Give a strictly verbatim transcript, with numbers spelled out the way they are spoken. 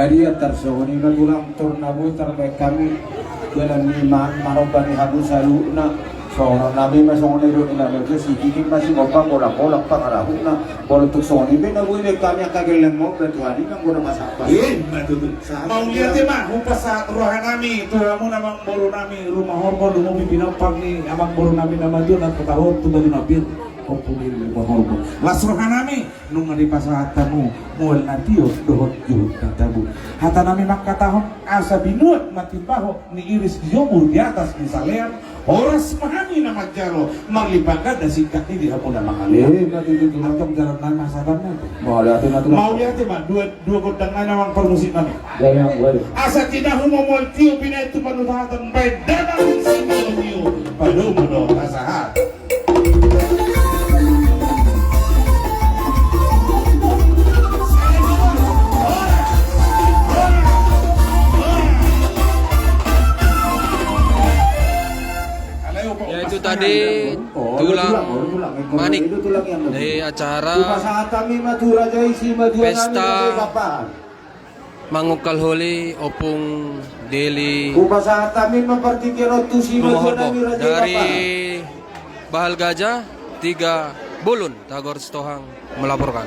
Ia tarsongon i ma tulang, tor na boi tarbaen hami dalan ni ma-, maromba ni hamu saluhutna. Songon nami ma songon i do, inna ma jo sikikin ma singompa, bolak-bolak pangarahutna. Molo tung songon i pe na boi baen hami angka gelleng, molo Tuhan i ma anggo na pasahat. Ima tutu. Mauliate ma hupasahat roha nami tu hamu na amangboru nami, ruma horbo, lumobi pinompar ni amangboru nami na matua na patahon tu batu na pir. Ompung i ruma horbo. Las roha nami. Nunga dipasahat hamu mual na tio dohot juhut na tabo. Hata nami mangkatahon, asa binuat ma timbaho ni iris jomur di atas ni salean, horas ma hami na manjalo, marlipat ganda singkat ni di hamu na mangalean. Eh, mati itu tulang. Antong jalan nami, masa tanah itu. Mauliate ma tulang. Mauliate ma, dua, dua gondang nai na amang parmusik nami. Jaya, jaya. Asa tinahu ma mual tio, binahen tu panutahatan, baen damang sitio-tio, padomu do pasahat. Ya, itu tadi tulang manik dari acara pesta mangungkal holi Ompung Deli Rumahorbo dari Bahal Gajah, Tiga Bolon, Tagor Sitohang melaporkan.